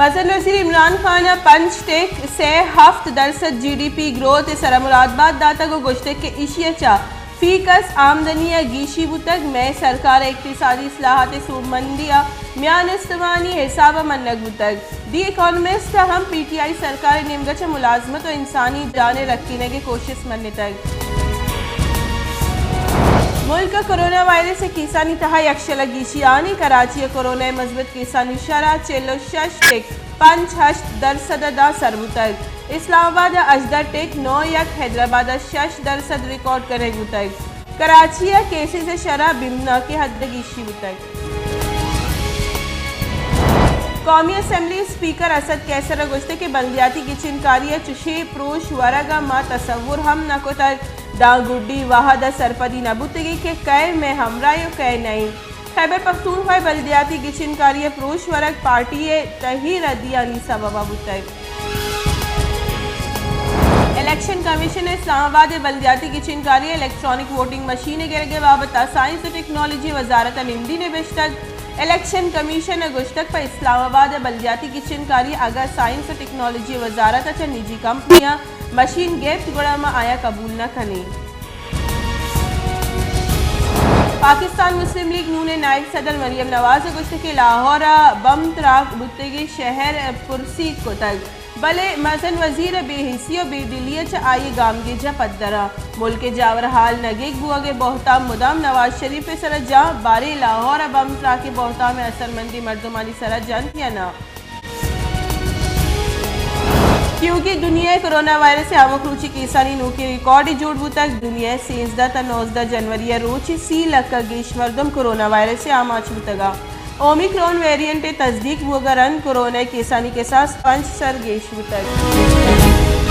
مزن وزیر عمران خان ءَ پنچ ٹک سے ہفت درسد جی ڈی پی گروتھ ءِ سرا مراد بات داتگ ءُ گوشتگ کہ ایشی ءَ چہ فی کس آمدنی ءَ گیشی بوتگ، مئے سرکار ءِ اقتصادی اصلاحات ءِ سوبمندی ءَ میان استمانی حساب ءَ منگ بوتگ۔ دی اکانومسٹ ءَ ہم پی ٹی آئی سرکار ءِ نیمگ ءَ چہ ملازمت ءُ انسانی جان ءِ رکینگ ءِ کوشست منتگ۔ ملک ءَ کرونا وائرس ءِ کیسانی تہا یکشل ءَ گیشی آنی، کراچی ءَ کرونا ءِ مثبت کیسانی شرح چل ءُ شش ٹک پنچ ہشت درسد ءَ داں سر بوتگ۔ اسلام آباد ءَ ہژدہ ٹک نو یک، حیدرآباد ءَ شش درسد ریکارڈ کنگ بوتگ۔ کراچی ءَ کیسز ءِ شرح بیمناکیں حد ءَ گیشی بوتگ۔ قومی اسمبلی اسپیکر اسد قیصر ءَ گوشتگ کہ بلدیاتی گچین کاری ءِ چشیں پروش ورگ ءَ ما تصور ہم نہ کتگ، داں گڈی وہد ءَ سرپدی نہ بوتگیں کہ کئے مئے ہمراہ ءُ کئے نہ انت۔ خیبر پختونخوا ءِ بلدیاتی گچین کاری ءِ پروش ورگ پارٹی ءِ تہی ردیانی سبب ءَ بوتگ۔ الیکشن کمیشن ءَ اسلام آباد ءِ بلدیاتی گچین کاری ءِ الیکٹرانک ووٹنگ مشین ءِ گرگ ءِ بابت ءَ سائنس ءُ ٹیکنالوجی وزارت ءَ نمدی نبشتگ۔ الیکشن کمیشن ءَ گوشتگ پہ اسلام آباد ءِ بلدیاتی گچین کاری اگاں سائنس ءُ ٹیکنالوجی وزارت ءَ چہ نجی کمپنیاں مشین گپت گڑا ما آیاں قبول نہ کنیں۔ پاکستان مسلم لیگ نون ءِ نائب صدر مریم نواز ءَ گوشتگ کہ لاہور ءَ بم تراک بوتگیں شہر پرسیگ کتگ، بلے مزن وزیر ءِ بے حسی ءُ بے دلی ءَ چہ آئی ءِ گامگیج ءَ پدر ءَ ملک ءِ جاور حال نگیگ بوگ ءِ بہتام مدام نواز شریف ءِ سرا جاں، باریں لاہور ءَ بم تراک ءِ بہتام ءِ اثرمندیں مردمانی سرا جنت یا نہ؟ کیونکہ دنیا ءِ کرونا وائرس ءِ ہمک روچی کیسانی نوکیں ریکارڈے جوڑ بوتگ۔ دنیا ءِ سیزدہ تا نوزدہ جنوری ءَ روچے سی لکھ ءَ گیش مردم کرونا وائرس ءِ آماچ بوتگ ءُ اومیکرون ویریئنٹ ءِ تصدیق بوگ ءَ رند کرونا ءِ کیسانی کساس پنچ سر گیش بوتگ۔